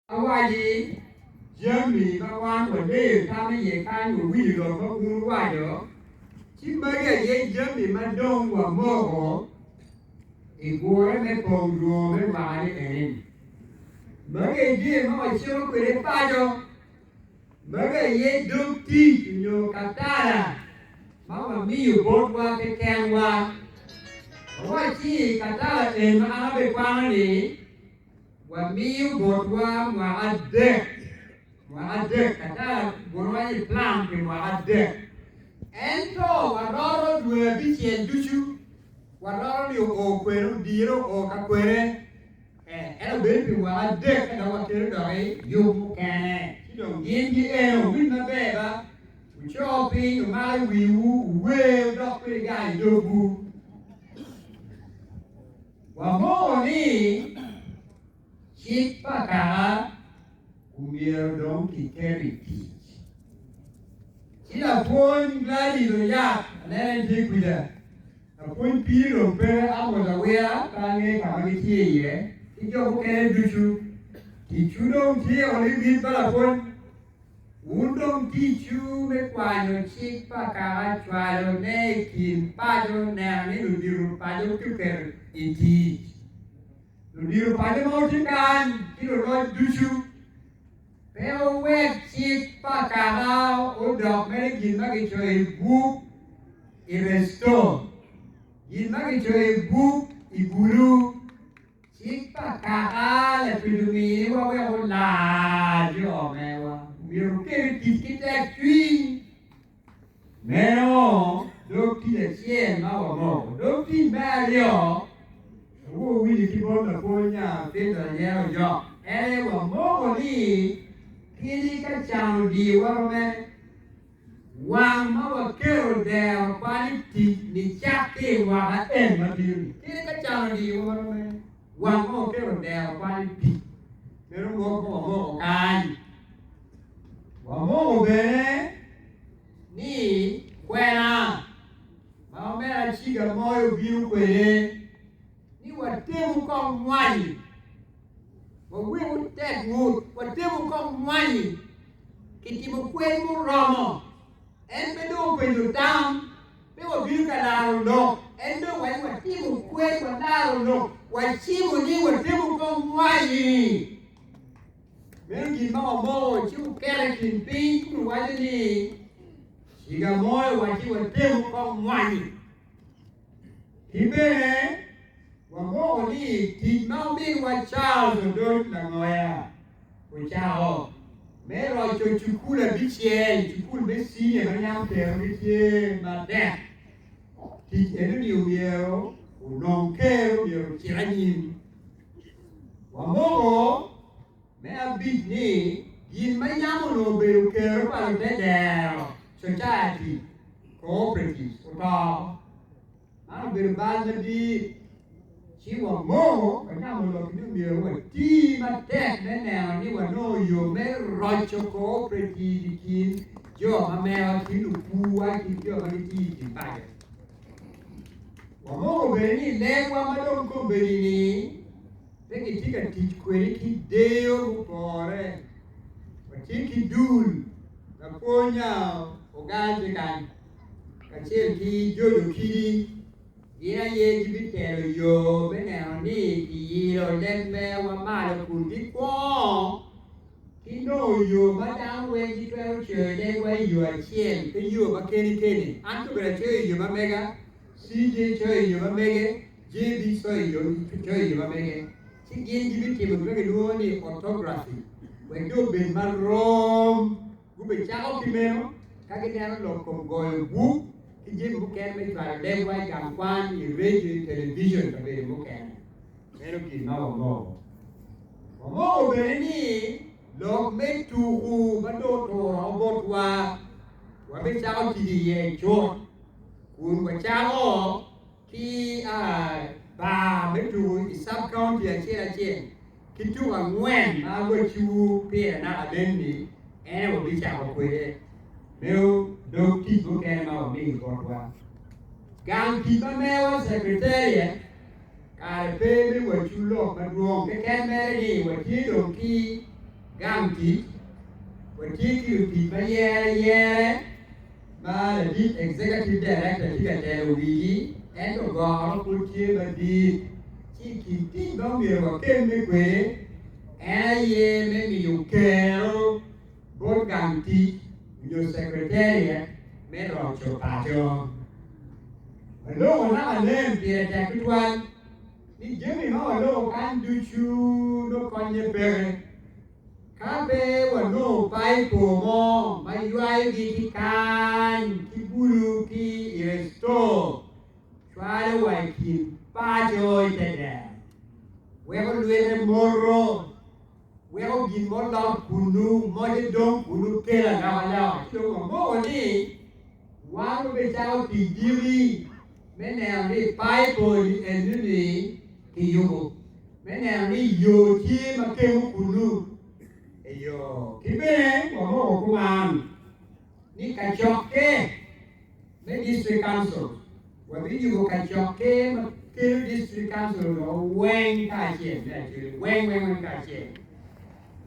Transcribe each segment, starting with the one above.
Awaci jami ma wan waleyo tam iye kany wawinyo lok ma wun wuwaco, ci magi aye jami ma dong wamoko i gure me pong dwongo me mwaka-ni eni. Magi aye jami ma wacito kwede paco, magi aye dog tic nyo katala ma wamiyo botwa kekenwa. Wawacci katala eni ma an abikwano-ni, Wamiyo botwa mwaka adek, mwaka adek, ata gunwa i plan pi mwaka adek. Ento waroto dwe abicel ducu, waroto ni oo kwene, odire oo ka kwene. Eh, ento bedo pi mwaka adek ka dok wakelo doki yub mukene. Ci dong gin gi eno, wuwinj maber ba, wuco piny, wumak i wiwu, wuwer, wudok kwede gang i dogwu. Wamoko ni cik pa kaka omyero dong kiket i tic. Ci lapwony Gladys Oyak, aneno en tye kwija, lapwony Piri dong pe, Amos Awira pe angeyo ka ma gitye iye, ki jo mukene ducu, ticwu dong tye oliwit pa lapwony. Wun dong ticwu me kwanyo cik pa kaka cwalo ne i kin paco neno ni ludito paco guketo i tic. Ludito paco ma wutye kany ki luloc ducu, pe wuwek cik pa kaka odok mere gin ma kicoyo i buk i resto, gin ma kicoyo i buk i gulu. Cik pa kaka Lacwec ominiwa wek olar jo mewa. Myero wuket i tic ki tekcwiny. Meno dog tic acel ma wamoko. Dog tic me aryo, awobi owinyo ki bot lapwony nya Peter Anyera Ojok, en aye wamoko ni kadi ka can odiyowa romene, Wang ma waketo dero kwan i tic nicak ki i mwaka en ma bino-ni. Kit ka can odiyowa ma rom mene, wang ma waketo dero kwan i tic meno moko wamoko kany. Wamoko bene ni kwena ma omera Ciga Moyo obino kwede ni watemu kong mwanyi, waweku tek ngut, watemu kong mwanyi. Kitimo kwed muromo. En pe dong openyo tam, pe wabino ka laro lok. En dong owaco ni watimo kwed, walaro lok, wacimo ni watemo kong mwanyi. Meno gin ma wamoko ci wuketo i kin piny kun wuwaco ni, Ciga mo owacci watemo kong mwanyi. Ki bene, wamoko ni tic ma ominwa Charles Odoc Langoya ocako me roco cukul abicel, cukul me senior ma yam kerogi tye matek, tic enoni omyero onong ker omyero ocit anyim. Wamoko me abic ni gin ma yam onongo obedo kero pa lutedero, society, cooperatives, oto. Man obedo bal madit. Ci wamoko, wanyamo lok ni myero wati matek me neno ni wanongo yo me roco cooperative i kin jo ma mewa ki lupuwa ki jo ma gitiyo i kin paco. Wamoko bene ni lebwa ma dong kombeddi-ni pe kitye ka tic kwede ki deyo mupore. Watye ki dul lapwony Ogal tye kany. kacel ki jojo kidi, gin aye gibitelo yo me neno ni kiyilo leb mewa malo kun gikwongo ki nongo yo ma dano weng gitwero coyo lebwa i yo acel pe yo ma keni keni. An kobedo acoyo i yo ma mega, CJ coyo i yo ma mege, JB coyo i yo ma mege. Ci gin gibitimo gin ma kilwongo ni orthography wek dong obed marom. Gubicako ki meno ka gineno lok kom goyo buk ki jami mukene me cwalo lebwa i gang kwan, i redio, i telebijon, kabedo mukene. Meno gin ma wamoko. Wamoko bene ni lok me tuku ma dong oturo botwa wabicako tic iye cut kun wacako ki bar me tuku i sub-county acel acel. Ki tuko angwen ma awacciwu pire naka nen-ni, en aye wabicako kwede meno dog tic mukene ma wamiyo botwa. Gang tic ma mewa, Secretariat, kare pe me wacwu lok madwong, keken mere ni watye dong ki. Gang tic, watye ki lutic ma yere yere ma ladit Executive Director tye ka telo wigi ento goro pud tye madit ci i kin tic ma omyero wakemme kwede en aye me miyo kero bot gang tic nyo secretariat me roco paco. Waloko naka nen pire tek tutwal ni jami ma waloko kany ducu nongo konye peke ka pe wanongo paipo mo ma ywayogi ki kany ki bulu ki i restore cwalo wa i kin paco i te dero weko lwite moto weko gin mo lot kunnu moce dong kunnu kelo alokaloka ci dong wamoko ni Wan wabicako tic diki me neno ni paiponi eni-ni kiyubo, me neno ni yo tye ma kemo kunnu. Eyo, ki bene wamoko kuman ni kacokke me District Council, wabiyubo kacokke ma kelo District Council onongo weng kacel me acel, weng weng weng kacel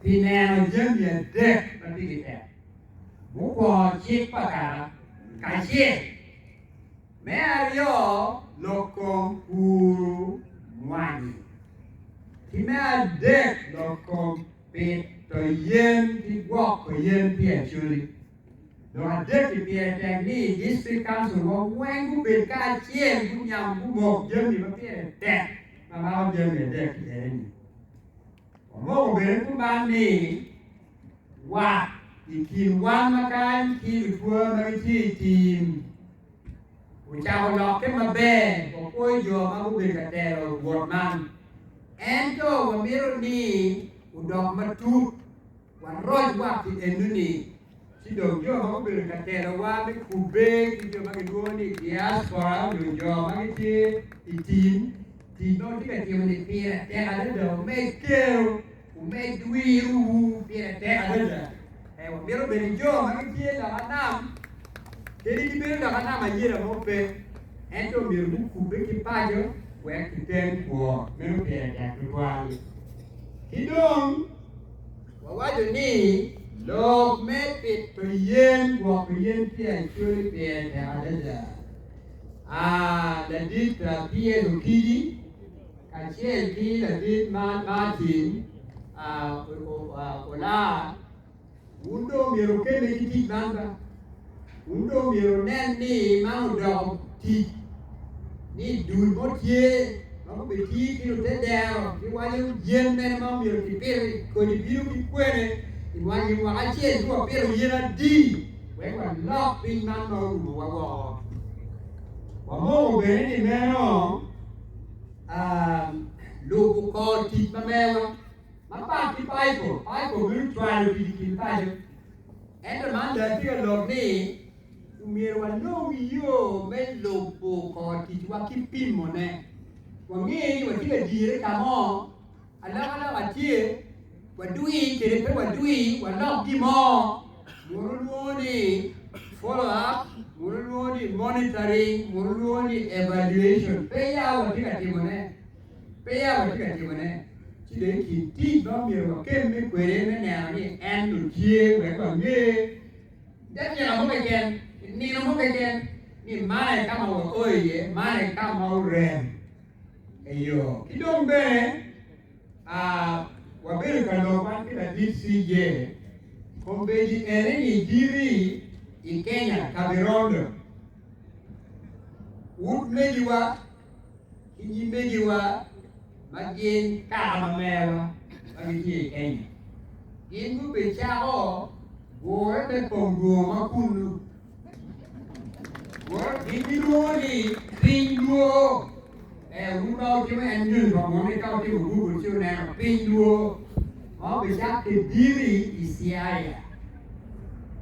pi neno jami adek ma pigi tek. Mukwongo cik pa kaka kacel, me aryo lok kom puru mwanyi, ki me adek lok kom pito yen ki gwoko yen pi Acholi. Lok adek-ki pire tek ni District Council wa weng gubed kacel gunyam gumok jami ma pire tek ma mako jami adek-ki eni. Wamoko bene kuman ni Wat i kin wan ma kany ki lutwa ma gitye i tim ocako lokke maber, wapwoyo jo ma gubedo ka telo wot man. Ento wamito ni odok matut, waroc wat-ti eno-ni, ci dong jo ma gubedo ka telowa me kubbe ki jo ma gilwongo ni diaspora nyo jo ma gitye i tim, tic ma watye ka timo-ni pire tek adada wumed kero. Wumed wirowu pire tek adada. Ee, wamito bedo jo ma gitye loka nam, kadi gibedo loka nam ayela mo pe, ento myero gukubbe ki paco wek giten kwo. Meno pire tek tutwal. Ki dong, wawaco ni lok me pito yen, gwoko yen pi Acholi pire tek adada. Aa, ladit PS Okidi, kacel ki ladit Martin Olaa, wun dong myero wukemme ki tic man ba. Wun dong myero wunen ni man odoko tic ni dul mo tye ma gubitiyo ki lutedero giwaco yen mene ma myero kipiti, kodi bino ki kwene i mwaka acel ci wapito yen adi wek walok piny man ma orumowa woko. Wamoko bene ni meno lubo kor tic ma mewa mapat ki Baibul. Baibul meno cwalo tic i kin paco. Ento man dong atye ka lok ni omyero wanong yo me lubo kor ticwa ki pimone. Wange ni watye ka dire ka mo, alokaloka tye, wadwi kede pe wadwi, walok gin mo. Muno lwongo ni follow up, muno lwongo ni monitoring, muno lwongo ni evaluation. Pe ya watye ka timone, pe ya watye ka timone. Ci dong i kin tic ma omyero wakemme kwede me neno ni en dong tye wek wange dakika mo keken, nino mo keken ni man aye ka ma wao iye, man aye ka ma orem. Eyo, ki dong bene Wabedo ka lok wan ki ladit CJ kombeddi ene ni diri i Kenya Kabirondo. Utmegiwa ki nyimegiwa ma gin kaka ma mewa ma gitye i Kenya gin gubicako gure me pong dwongo ma kunnu. Gin gilwongo ni piny luo. Ee, wun ma wutimo en nyonyo pa munu ni ka wutimo Google ci wuneno piny luo ma obicakke diri i Siaya.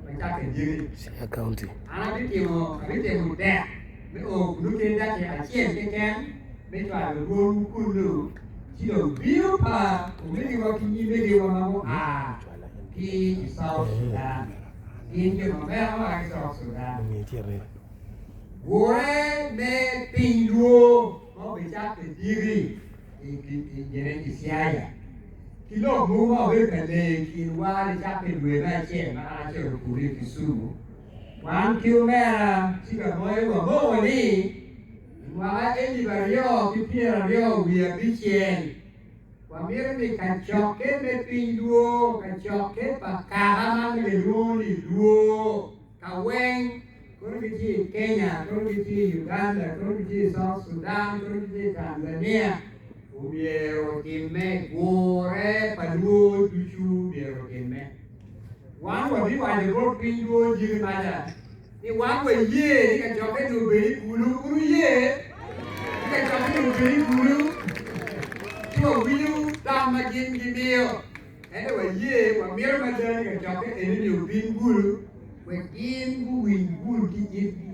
Obicakke diri. Siaya County. An abitimo abitimo tek me o kunu kadi dakika acel keken me cwalo dwonwu kunu ci dong bino pa omegiwa ki nyimegiwa ma gua ki i South Sudan. Gin jo ma meno ma ki South Sudan. Gure me piny luo ma obicakke diki i Siaya. Ki lok mogo ma wabedo ka leyo i kinwa nicakke i dwe me acel ma an acito kulu i Kisumu, wan ki omera ci ka moyo wamoko ni i mwaka elip aryo ki pyeraryo wiye abicel wamito ni kacokke me piny Luo, kacokke pa kaka man ma kilwongo ni Luo ka weng, kono gitye i Kenya, kono gitye i Uganda, kono gitye i South Sudan, kono gitye i Tanzania, omyero otimme, gure pa Luo ducu myero otimme. Wan wabiwaco bot piny Luo jiri mada ni wan waye ni kacokke ni obed i kulu, kun wuye ni kacokke ni obed i kulu, ci wawinyo tam ma gin gimiyo. Ento waye, wamito mada ni kacokke eni-ni obin kulu wek gin guwiny bul ki itgi,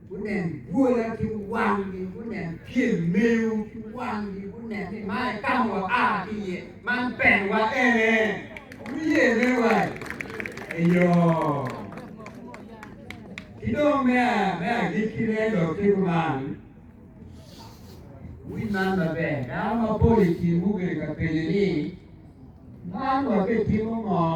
gunen bwola ki wanggi, gunen pyem mewu ki wanggi, gunen ni man aye ka ma waa ki iye, man penwa ene. Wuye meno wa? Eyo. Ki dong me agikkine dok tye kuman, Wuwinj man maber, dano mapol i kinwu gubedo ka penyo ni, 'Man wabitimo ngo?